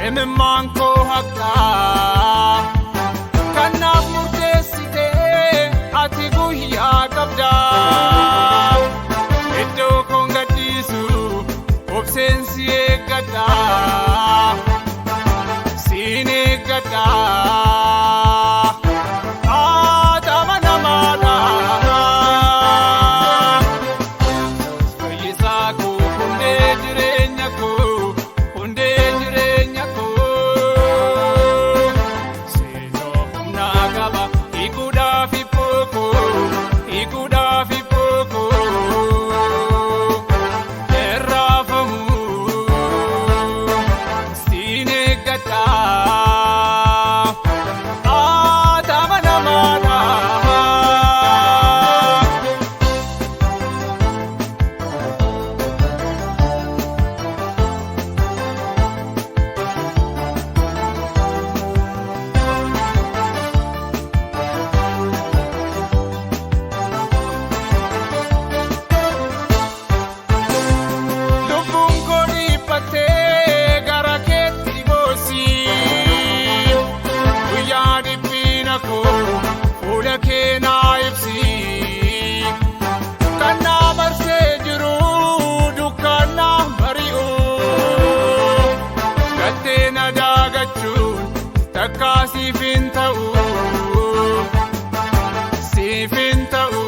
Imimmaan koo haqxaa kanaaf murteessitee ati guyyaa qabdaa. Iddoo koon gadhiisu obseen si eeggadhaa, siin eeggadhaa. Haatama namaadha. Fayyisaa koo, hundee jireenya koo, hundee jireenya koo. Seenoo humnaa qaba hiikuudhaaf hibboo koo, hiikuudhaaf hibboo koo. Irraafamu siin eeggadhaa. Haatama namaadha. Lubbuun koo dhiphattee gara keetti boossi. Guyyaa dhiphina koo fuula kee naa ibsi. Kan naa marsee jiru dukkanaa bari'u. Gattee na daagachuun takkaa siif hin ta'u. Siif hin ta'u.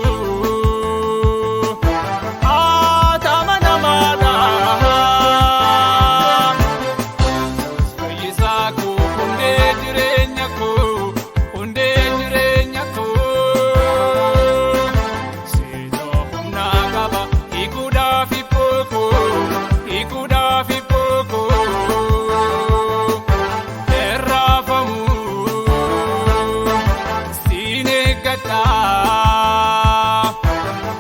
Haatama namaadha. Fayyisaa koo, hundee jireenya koo, hundee jireenya koo. Seenoo humnaa qaba hiikuudhaaf hibboo koo, hiikuudhaaf hibboo koo. Irraafamu siin eeggadhaa.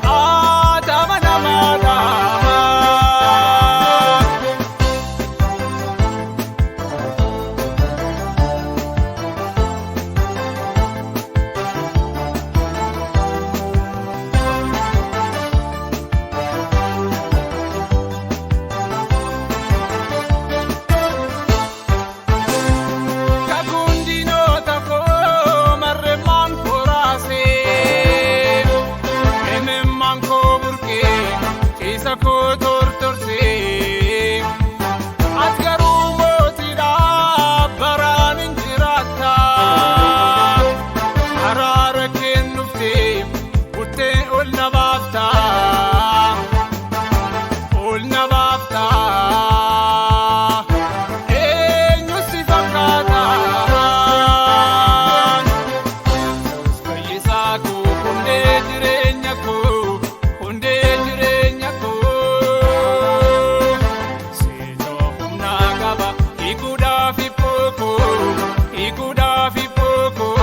Haatama namaadha. Kakuun diinota koo marreemmaan koraasee, imimmaan koo burqee ciisa koo tortorsee. Ati garuu mootiidha baraan hin jiraatta. Araara kennuuftee murtee ol na baafta. Ol na baafta. Eenyu si fakkaata? Fayyisaa koo, hundee jireenya koo, hundee jireenya koo. Seenoo humnaa qaba hiikuudhaaf hibboo koo, hiikuudhaaf hibboo koo.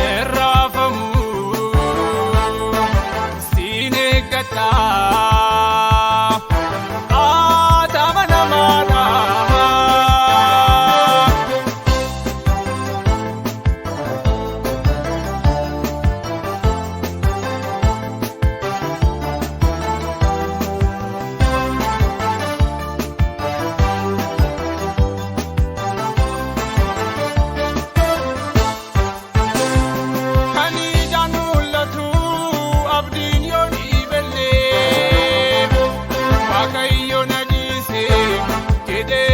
Irraafamu siin eeggadhaa. Haatama namaadha. Kan ijaan mul'atu abdiin yoo dhiibellee, Waaqayyo na dhiise jedhee.